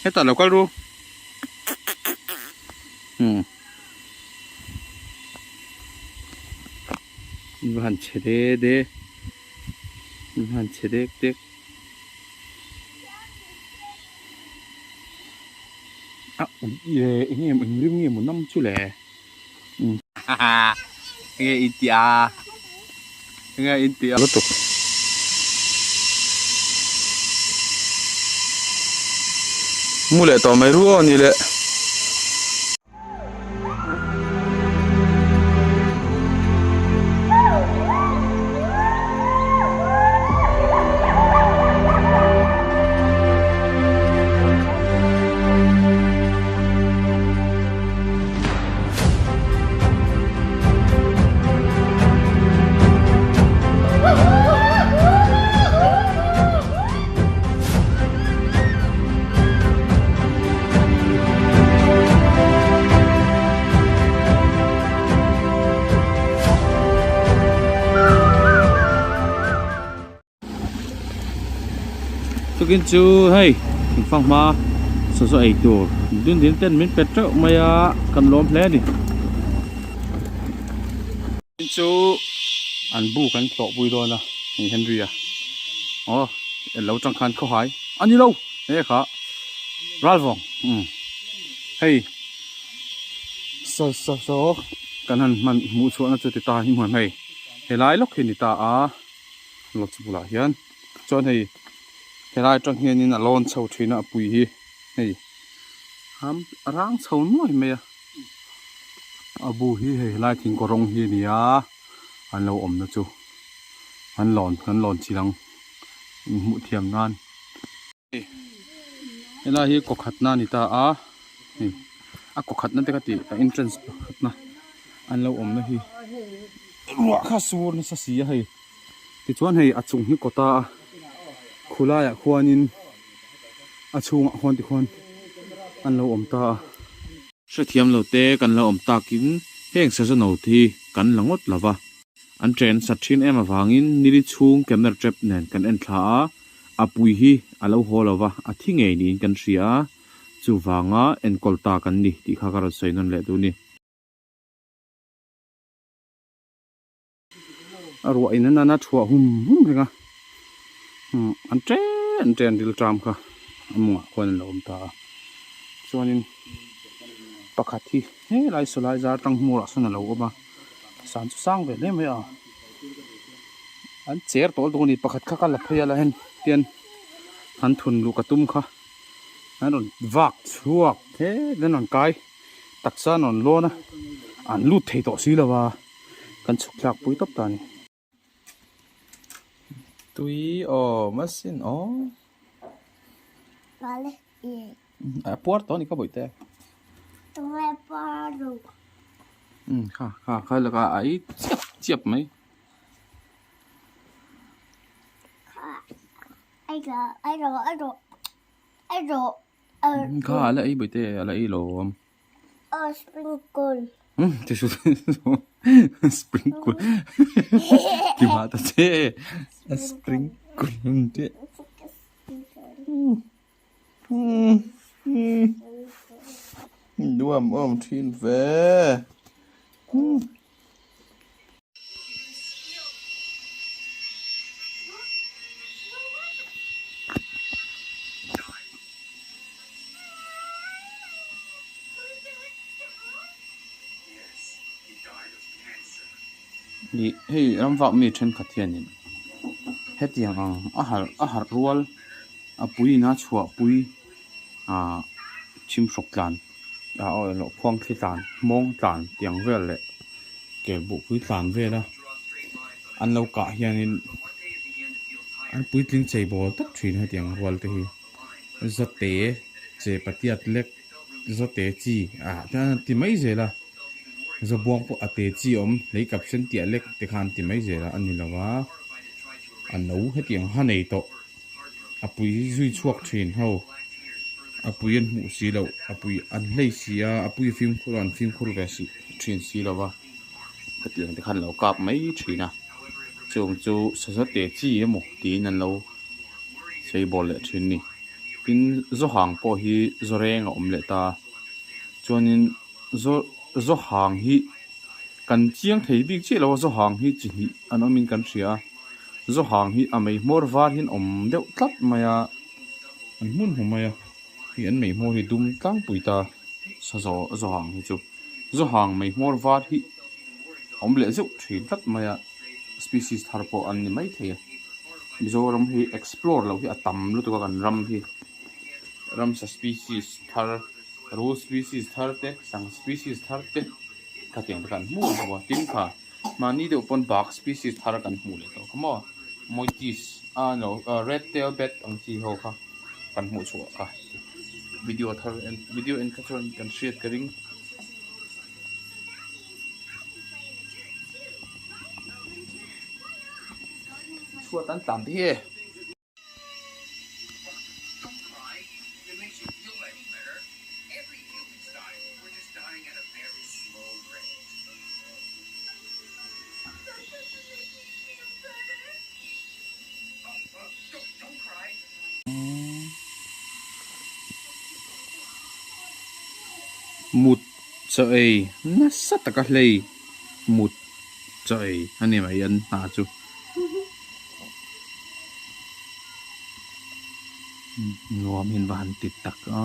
Hetah lo kal ru. Umm. In va han che de de. In va han che dek dek. A ui le eng nge eng rim nge maw nam chu le. Umm. Eng nge in tih a? Eng nge in tih a? Lutuk. Mu leh tawh mai ru aw ni le. Tukin chu hei thingfang hma sazu ei tur dun din ten min pe teuh mai a kan lawm hle a ni. Chu an bu kan tlawh pui dawn a hei Henry a aw lo tang khan khawhai a ni lo he kha Ralvawng umm hei saw saw saw kan han hman hmuh chhuahna chu ti ta hi hmuh hei helai lawk hi a ni ta a. Lodge bulah hian chuan hei helai atang hianin a lawn chho thin a a pui hi hei am a rang chho nuai mai a a bu hi hei helai thingkaw rawng hi a ni a an lo awmna chu an lawn an lawn chilh ang inhmuh thiam nan. Helai hi kaw khatna a ni ta a hei a kaw khatna te ka tih a entrance pakhatna an lo awmna hi ruah kha sur nasa si a hei tichuan hei a chung hi kawta a khulaiah khuanin a chhungah khuan tikhuan an lo awm ta a. Hrethiam lo te kan lo awm takin heng sazu no te hi kan la ngawt lo va, an chen sat thin em avangin nili chhung camera trap nen kan en thla a, a pui hi a lo haw lo va, a thi ngei niin kan hria a, chuvanga enkawl ta kan ni tih kha ka rawn sawi nawn leh duh a ni. A ruah in a nana thuah hum hum reng a umm an chen chen ril tram kha a mawngah khuan an lo awm ta a chuanin pakhat hi helai sawlai zar tang hmurah sawn a lo awm a san chu sang ve hle mai a an cher tawh lutuk a ni pakhat kha ka la phei a la hen tian an thun luh ka tum kha an rawn vak chhuak he an rawn kai taksa an rawn lawn a an lut thei tawh si lo va kan chhuk thlak pui tawp ta a ni. Tui awm asin aw. A puar tawh a ni ka bawihte. Kha kha kha laka a ei chiap chiap mai. Kha a la ei bawihte a la ei lo awm. Sprinkle ti mah ta che a sprinkle te. Nuam awm thin ve. Ih hei ramvak mi thenkhat hianin hetiang ang a harh a harh rual a pui ina chhuahpui ah chhimhrawk tlan. A aw erawh khuang thli tlan hmawng tlan tiang vel leh kel buhpui tlan vel a an lo kah hianin an puitling chei bawl tawp thin hetiang rual te hi zawte che patiat lek zawte chi ah te an ti mai zel a zawbuang pawh a te chi a awm lei kap sen tiah lek te khan an ti mai zel a a ni lo a a no hetiang ha nei tawh. A pui zui chhuak thin ho a pui an hmuh si loh a pui an hlei si a a pui fimkhur an fimkhur ve si thin si lo va hetiang te khan an lo kap mai thin a chung chu saza te chi emaw tiin an lo sawi bawl leh thin a ni. Tin zawhang pawh hi zawreng a awm leh ta a chuanin zaw zawhang hi kan chiang thei bik chiah lo a zawhang hi chi hnih an awmin kan hria a zawhang hi a mei hmawr var hian awm deuh tlat mai a an hmun hmu mai a hei an mei hmawr hi dum tlangpui ta sa zaw zawhang hi chu zawhang mei hmawr var hi a awm leh zeuh thin tlat mai a species thar pawh an ni maithei a Mizoram hi explore loh hi a tam lutuk a kan ram hi ramsa species thar rul species thar te sangha species thar te khatiang te kan hmuh ang bawk a tin kha mahni deuh pawn bak species thar kan hmuh leh tawh kha maw moitis a no red tail bat ang chi ho kha kan hmuh chhuah kha video thar en video en kha chuan kan hriat ka ring. Chhuat an tlan te hi e. Mut chaw ei nasa taka hlei mut chaw ei a ni mai an hna chu. Nuam in va han ti tak a.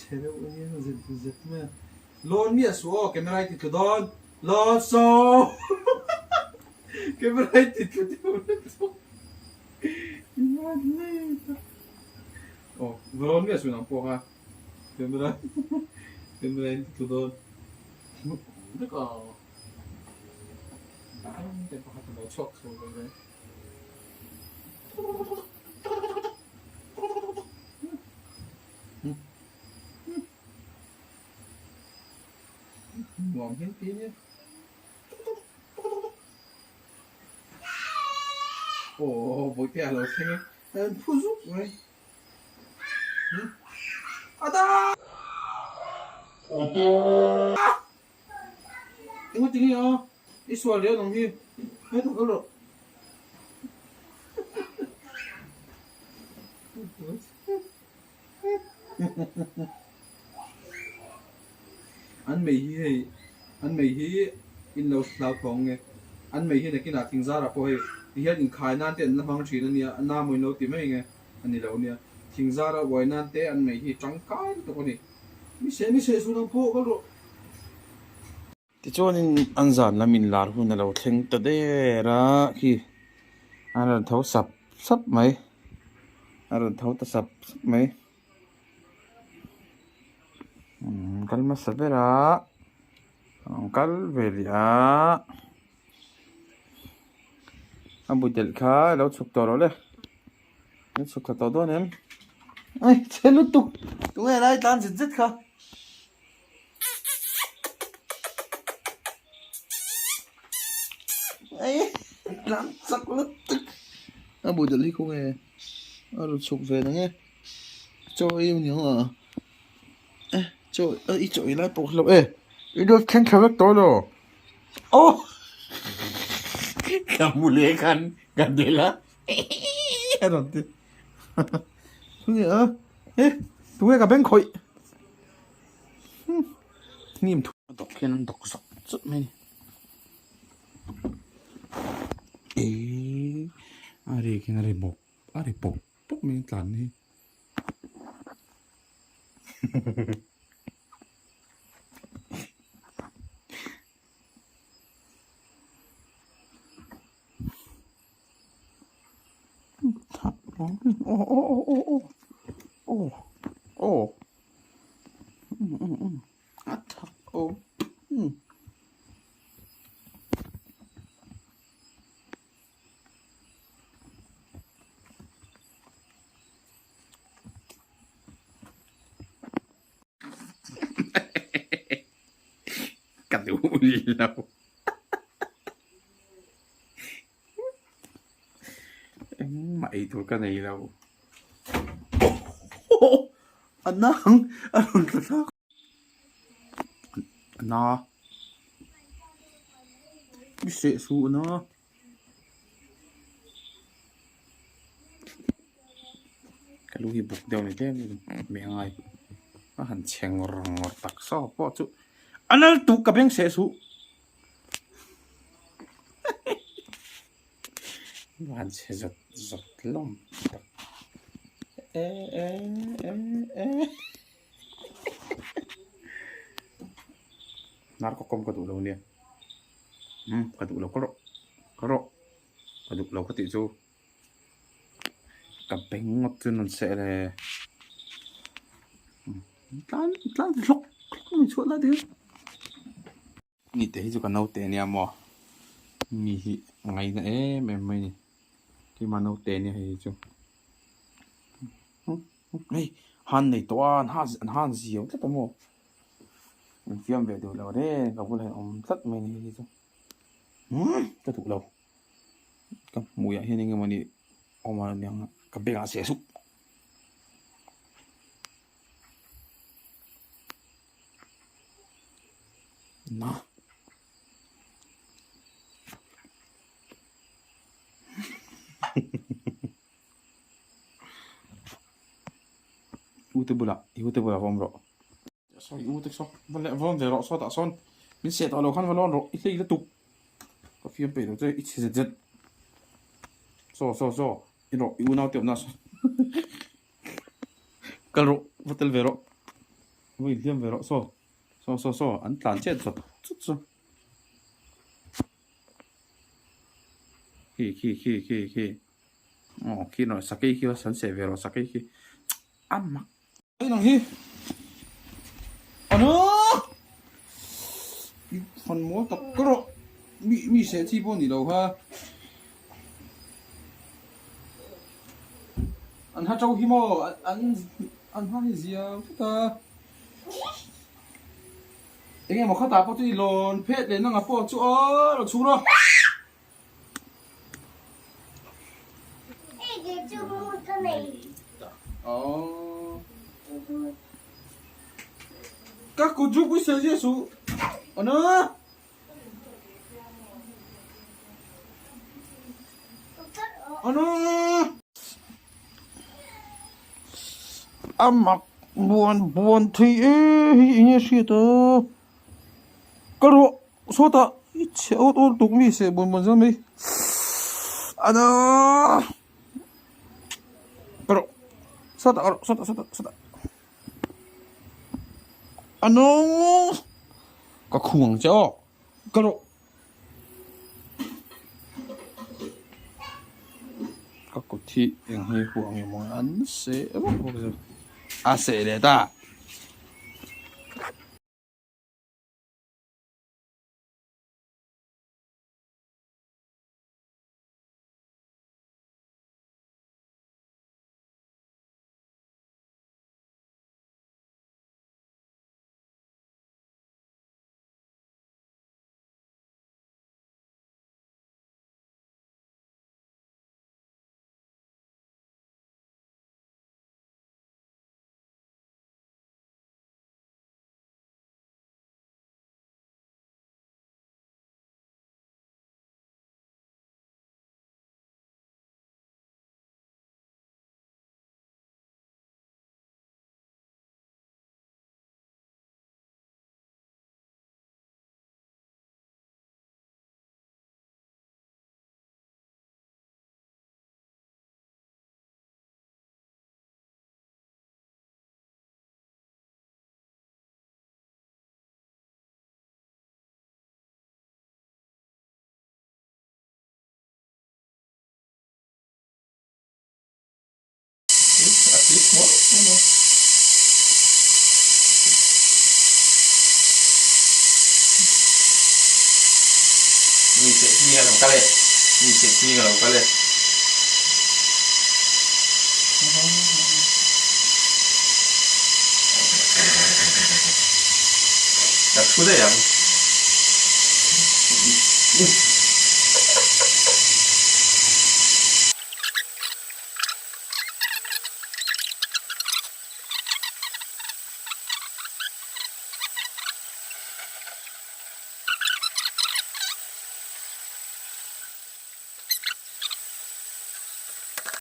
Chhe deuh a nia zet zet mai a lawn miah suh aw camera i ti tlu dawn lawn saw camera i ti tlu deuh lutuk aw va lawn miah suh nang pawh kha camera camera in ti tlu dawn vek a. Nuam hian ti ania. Aw bawihte a lo thleng e. An phu zuk mai. Ada! Engmaw tinge a? I sual riau nang hi. Hei tak rawh. An mei hi hei an mei hi in lo hlau thawng nge an mei hi nakinah thingzarah pawh hei tihian inkhai nan te an la hmang thin a nia a na maw in lo ti mai nge a ni lo nia thingzara uai nan te an mei hi tangkai lutuk a ni. Mi seh mi seh suh nang pawh kal rawh. Tichuanin an zan lam inlar hun a lo thleng ta der a khi an rawn tho sap sap mai a rawn tho ta sap sap mai umm kal hmasa ber a an kal ve leh a a bu delh kha a lo chhuk tawh loh le. An chhuk thla tawh dawn em? Ai chhe lutuk tunge lai tlan zet zet kha. Ai tlan chak lutuk a bu delh hi khawnge a rawn chhuk ve ang e chaw ei a ni ang a e chaw i chaw ei lai pawh ka hre lo e i dawt thleng thla vek tawh elaw aw ka hmu leh khan ka delh a. A rawn ti tunge a e tunge ka beng khawih hnim thu a dawk hian an dawk zawk zawk mai a ni eh a rik hian a ri bawp a ri pawp pawp mai a tlan hi. Ui lo. Engmah ei tur ka nei lo. A nang a rawn tla thlak. A na. I seh suh na. Ka lu hi buk deuh ni tlem mai a ngai. A han chhe ngawr ngawr tak saw pawh chu a lal tuk ka beng seh suh. Van chhe zawt zawt hlawm tak e e e e Hnar ka kawm ka duh lo nia umm ka duh lo ka rawh ka rawh ka duh lo ka tih chu ka beng ngawt chu an seh le tlan tlan hlawk hlawk mai chhuah lai te hian. Mi te hi chu ka naute ania maw mi hi a ngaina em em mai a ni keimah naute ania hei hi chu hei han nei tawh a an han an han ziau tlat a maw an fiam ve duh lo reng ka bulah hian awm tlat mai a ni hei hi chu ka duh lo ka hmuiah hian eng emawni awm a niang a ka bengah seh sup. Na. U te bulah i u te bulah va awm rawh. Saw i u te saw va leh va awm ve rawh sawtah sawn min seh tawh lo khan va lawn rawh i hlei lutuk ka fiam peih lo che i chhe zet zet saw saw saw i rawh i unau te awmna sawn kal rawh va tel ve rawh va inhliam ve rawh saw saw saw saw an tlan chet zawt chut chu khi khi khi khi khi aw khi rawh sakei khi san seh ve rawh sakei khi a mak nang hi ano i fan mawl tak ka rawh mi mi seh chi pawh ni lo kha An ha to hi maw an an ha hi ziau tlat a eng emaw khatah pawh chu i lawn phet leh nanga pawh chu aw lo chhung rawh. Ka kut chu pui sel zia suh ana. A mak buan buan thei e hei eng nge hriat a ka ruah sawtah i chhe awt awt tuk mi seh buan buan zel mai ana ka ruah sawtah ka ruah sawtah sawtah sawtah. A nung ka khung ang che aw ka rawh ka kut hi eng hi huah nge maw an seh vak vak zawk a seh leh ta. Mi seh chi ka lo kal e mi seh chi ka lo kal e. Ka thu daih ang.